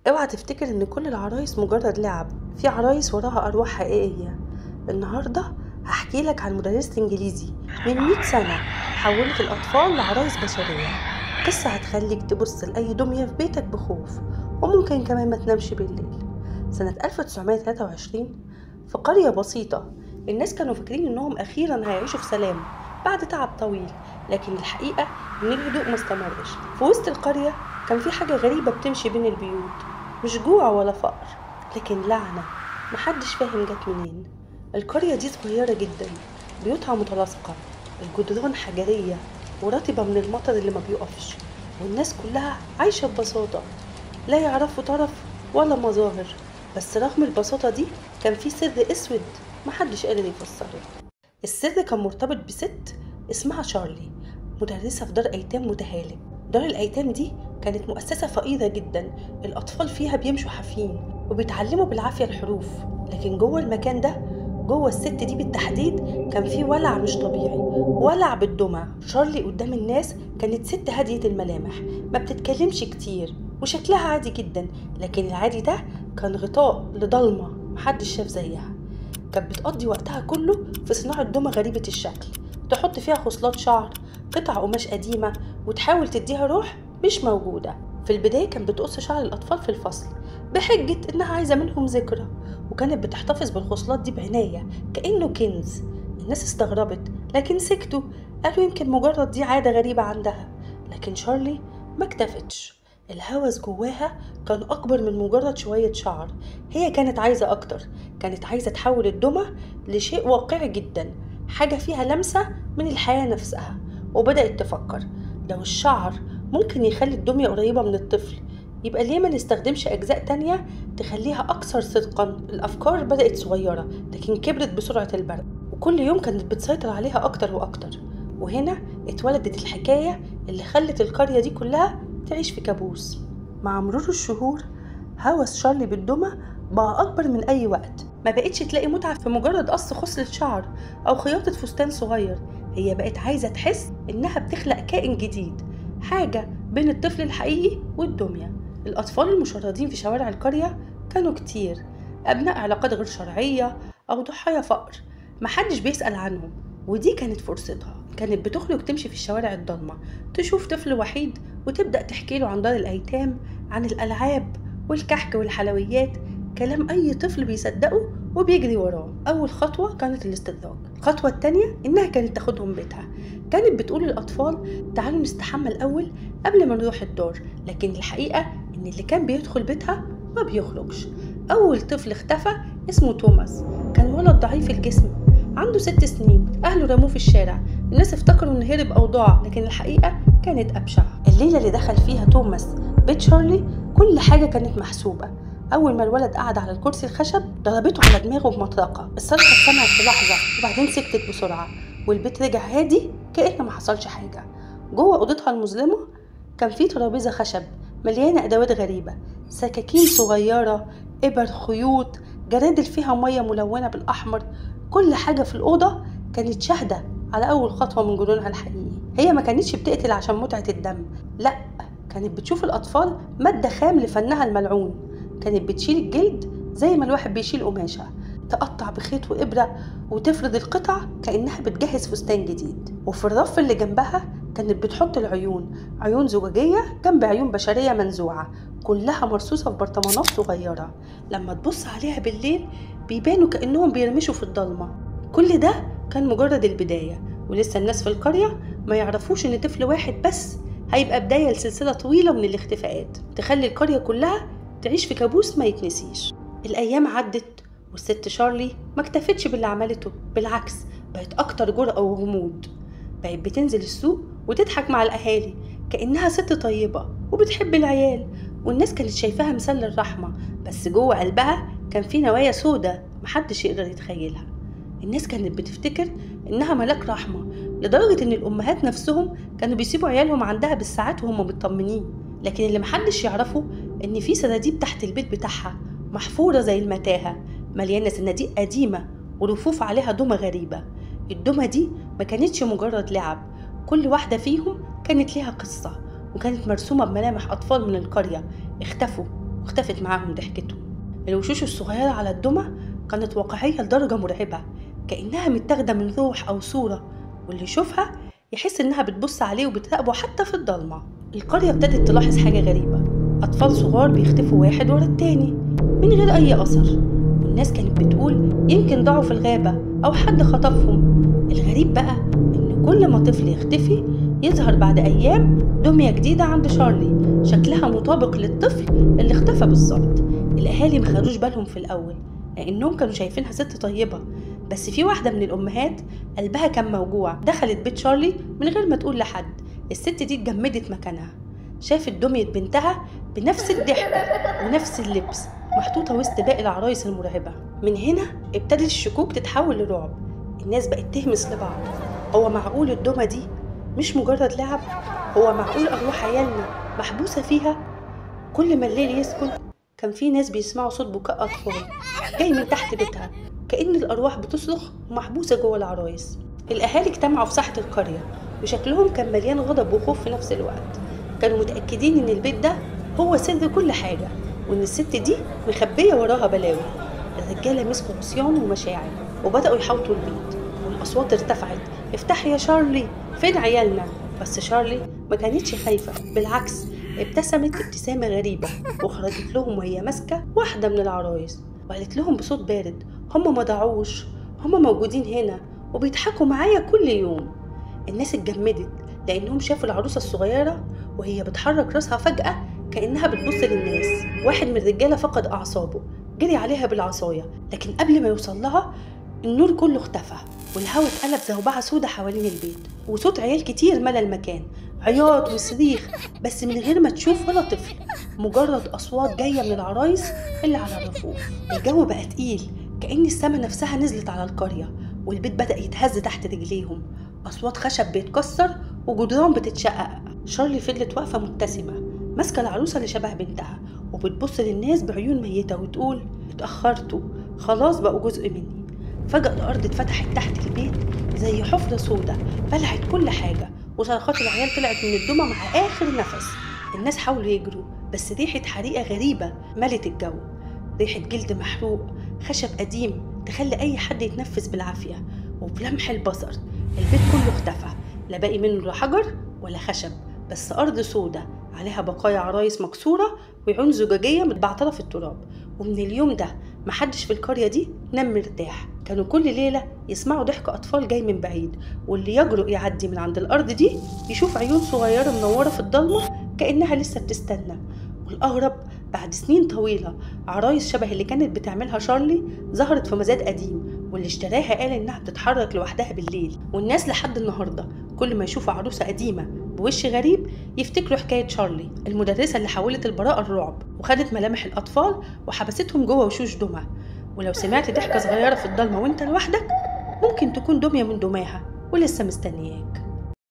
اوعى تفتكر ان كل العرايس مجرد لعب، في عرايس وراها ارواح حقيقية. النهاردة هحكي لك عن مدرسة انجليزي من 100 سنة حولت الاطفال لعرايس بشرية. قصة هتخليك تبص لأي دمية في بيتك بخوف، وممكن كمان ما تنامش بالليل. سنة 1923 في قرية بسيطة، الناس كانوا فاكرين انهم اخيرا هيعيشوا في سلام بعد تعب طويل، لكن الحقيقة ان الهدوء ما استمرش. في وسط القرية كان في حاجة غريبة بتمشي بين البيوت، مش جوع ولا فقر، لكن لعنة محدش فاهم جت منين. القرية دي صغيرة جدا، بيوتها متلاصقة، الجدران حجرية ورطبة من المطر اللي ما بيقفش، والناس كلها عايشة ببساطة، لا يعرفوا طرف ولا مظاهر. بس رغم البساطة دي كان في سر اسود محدش قادر يفسره. السر كان مرتبط بست اسمها شارلي، مدرسة في دار أيتام متهالك. دار الأيتام دي كانت مؤسسة فقيرة جدا، الأطفال فيها بيمشوا حافيين وبيتعلموا بالعافية الحروف. لكن جوه المكان ده، جوه الست دي بالتحديد، كان في ولع مش طبيعي، ولع بالدمى. شارلي قدام الناس كانت ست هادية الملامح، ما بتتكلمش كتير وشكلها عادي جدا، لكن العادي ده كان غطاء لضلمة محدش شاف زيها. كانت بتقضي وقتها كله في صناعة دمى غريبة الشكل، تحط فيها خصلات شعر، قطع قماش قديمة، وتحاول تديها روح مش موجودة. في البداية كانت بتقص شعر الأطفال في الفصل بحجة إنها عايزة منهم ذكرى، وكانت بتحتفظ بالخصلات دي بعناية كأنه كنز. الناس استغربت لكن سكتوا، قالوا يمكن مجرد دي عادة غريبة عندها. لكن شارلي ما اكتفتش، الهوس جواها كان أكبر من مجرد شوية شعر. هي كانت عايزة أكتر، كانت عايزة تحول الدمى لشيء واقعي جدا، حاجة فيها لمسة من الحياة نفسها. وبدأت تفكر، لو الشعر ممكن يخلي الدمية قريبة من الطفل، يبقى ليه ما نستخدمش أجزاء تانية تخليها أكثر صدقا؟ الأفكار بدأت صغيرة لكن كبرت بسرعة البرق، وكل يوم كانت بتسيطر عليها أكتر وأكتر. وهنا اتولدت الحكاية اللي خلت القرية دي كلها تعيش في كابوس. مع مرور الشهور هوس شارلي بالدمى بقى أكبر من أي وقت. ما بقتش تلاقي متعة في مجرد قص خصلة شعر أو خياطة فستان صغير، هي بقت عايزة تحس إنها بتخلق كائن جديد، حاجة بين الطفل الحقيقي والدمية. الأطفال المشردين في شوارع القرية كانوا كتير، أبناء علاقات غير شرعية أو ضحايا فقر، محدش بيسأل عنهم، ودي كانت فرصتها. كانت بتخرج تمشي في الشوارع الضلمة، تشوف طفل وحيد وتبدأ تحكي له عن دار الأيتام، عن الألعاب والكحك والحلويات، كلام أي طفل بيصدقه وبيجري وراه. أول خطوة كانت الاستدراج. الخطوة التانية إنها كانت تاخدهم بيتها. كانت بتقول للأطفال تعالوا نستحمى الأول قبل ما نروح الدار، لكن الحقيقة إن اللي كان بيدخل بيتها ما بيخرجش. أول طفل اختفى اسمه توماس، كان ولد ضعيف الجسم، عنده 6 سنين، أهله رموه في الشارع. الناس افتكروا إنه هرب أو ضاع، لكن الحقيقة كانت أبشع. الليلة اللي دخل فيها توماس بيت شارلي كل حاجة كانت محسوبة. أول ما الولد قعد على الكرسي الخشب ضربته على دماغه بمطرقة. الصرخة اتسمعت في لحظة وبعدين سكتت بسرعة، والبيت رجع هادي كأن ما حصلش حاجة. جوه أوضتها المظلمة كان في ترابيزة خشب مليانة أدوات غريبة، سكاكين صغيرة، إبر، خيوط، جرادل فيها مية ملونة بالأحمر. كل حاجة في الأوضة كانت شاهدة على أول خطوة من جنونها الحقيقي. هي ما كانتش بتقتل عشان متعة الدم، لأ، كانت بتشوف الأطفال مادة خام لفنها الملعون. كانت بتشيل الجلد زي ما الواحد بيشيل قماشة، تقطع بخيط وإبرة وتفرد القطع كأنها بتجهز فستان جديد. وفي الرف اللي جنبها كانت بتحط العيون، عيون زجاجية جنب عيون بشرية منزوعة، كلها مرصوصة في برطمانات صغيرة. لما تبص عليها بالليل بيبانوا كأنهم بيرمشوا في الضلمة. كل ده كان مجرد البداية، ولسه الناس في القرية ما يعرفوش إن طفل واحد بس هيبقى بداية لسلسلة طويلة من الاختفاءات تخلي القرية كلها تعيش في كابوس ما يتنسيش. الأيام عدت والست شارلي ما اكتفتش باللي عملته، بالعكس بقت أكتر جرأة وغموض. بقت بتنزل السوق وتضحك مع الأهالي كأنها ست طيبة وبتحب العيال، والناس كانت شايفاها مثال للرحمة، بس جوه قلبها كان في نوايا سودة محدش يقدر يتخيلها. الناس كانت بتفتكر إنها ملاك رحمة، لدرجة إن الأمهات نفسهم كانوا بيسيبوا عيالهم عندها بالساعات وهم مطمنين. لكن اللي محدش يعرفه إن في صناديق تحت البيت بتاعها محفورة زي المتاهة، مليانة صناديق قديمة ورفوف عليها دمى غريبة. الدمى دي ما كانتش مجرد لعب، كل واحدة فيهم كانت ليها قصة، وكانت مرسومة بملامح أطفال من القرية اختفوا واختفت معاهم ضحكتهم. الوشوش الصغيرة على الدمى كانت واقعية لدرجة مرعبة، كأنها متاخدة من روح أو صورة، واللي يشوفها يحس إنها بتبص عليه وبتراقبه حتى في الضلمة. القرية ابتدت تلاحظ حاجة غريبة، أطفال صغار بيختفوا واحد ورا التاني من غير أي أثر، والناس كانت بتقول يمكن ضاعوا في الغابة أو حد خطفهم. الغريب بقى إن كل ما طفل يختفي يظهر بعد أيام دمية جديدة عند شارلي شكلها مطابق للطفل اللي اختفى بالظبط. الأهالي مخدوش بالهم في الأول لأنهم كانوا شايفينها ست طيبة، بس في واحدة من الأمهات قلبها كان موجوع، دخلت بيت شارلي من غير ما تقول لحد. الست دي اتجمدت مكانها، شافت دمية بنتها بنفس الضحكة ونفس اللبس محطوطة وسط باقي العرايس المرعبة. من هنا ابتدت الشكوك تتحول لرعب، الناس بقت تهمس لبعض، هو معقول الدمى دي مش مجرد لعب؟ هو معقول أرواح عيالنا محبوسة فيها؟ كل ما الليل يسكن كان في ناس بيسمعوا صوت بكاء أطفال جاي من تحت بيتها، كأن الأرواح بتصرخ ومحبوسة جوه العرايس. الأهالي اجتمعوا في ساحة القرية وشكلهم كان مليان غضب وخوف في نفس الوقت. كانوا متأكدين إن البيت ده هو سر كل حاجة، وإن الست دي مخبية وراها بلاوي. الرجالة مسكوا عصيان ومشاعل وبدأوا يحوطوا البيت، والأصوات ارتفعت، افتحي يا شارلي، فين عيالنا؟ بس شارلي ما كانتش خايفة، بالعكس ابتسمت ابتسامة غريبة وخرجت لهم وهي ماسكة واحدة من العرايس، وقالت لهم بصوت بارد، هم ما ضاعوش، هم موجودين هنا وبيضحكوا معايا كل يوم. الناس اتجمدت لأنهم شافوا العروسة الصغيرة وهي بتحرك راسها فجأة كأنها بتبص للناس. واحد من الرجالة فقد أعصابه، جري عليها بالعصاية، لكن قبل ما يوصل لها النور كله اختفى، والهواء اتقلب زوبعة سودة حوالين البيت، وصوت عيال كتير ملى المكان، عياط وصريخ، بس من غير ما تشوف ولا طفل، مجرد أصوات جاية من العرايس اللي على الرفوف. الجو بقى تقيل، كأن السما نفسها نزلت على القرية، والبيت بدأ يتهز تحت رجليهم، أصوات خشب بيتكسر وجدران بتتشقق. شارلي فضلت واقفة مبتسمة ماسكة العروسة اللي شبه بنتها، وبتبص للناس بعيون ميتة وتقول اتأخرتوا، خلاص بقوا جزء مني. فجأة الأرض اتفتحت تحت البيت زي حفرة سودة بلعت كل حاجة، وصرخات العيال طلعت من الدمى مع آخر نفس. الناس حاولوا يجروا، بس ريحة حريقة غريبة ملت الجو، ريحة جلد محروق، خشب قديم تخلي أي حد يتنفس بالعافية. وبلمح البصر البيت كله اختفى، لا باقي منه لا حجر ولا خشب، بس أرض سودة عليها بقايا عرايس مكسورة وعيون زجاجية متبعترة في التراب. ومن اليوم ده محدش في القرية دي نام مرتاح، كانوا كل ليلة يسمعوا ضحك أطفال جاي من بعيد، واللي يجرؤ يعدي من عند الأرض دي يشوف عيون صغيرة منورة في الضلمة كأنها لسه بتستنى. والأغرب بعد سنين طويلة عرايس شبه اللي كانت بتعملها شارلي ظهرت في مزاد قديم، واللي اشتراها قال إنها بتتحرك لوحدها بالليل. والناس لحد النهاردة كل ما يشوفوا عروسة قديمة بوش غريب يفتكروا حكاية شارلي المدرسة اللي حولت البراءة الرعب وخدت ملامح الأطفال وحبستهم جوه وشوش دمى. ولو سمعت ضحكة صغيرة في الضلمة وانت لوحدك ممكن تكون دمية من دماها ولسه مستنياك.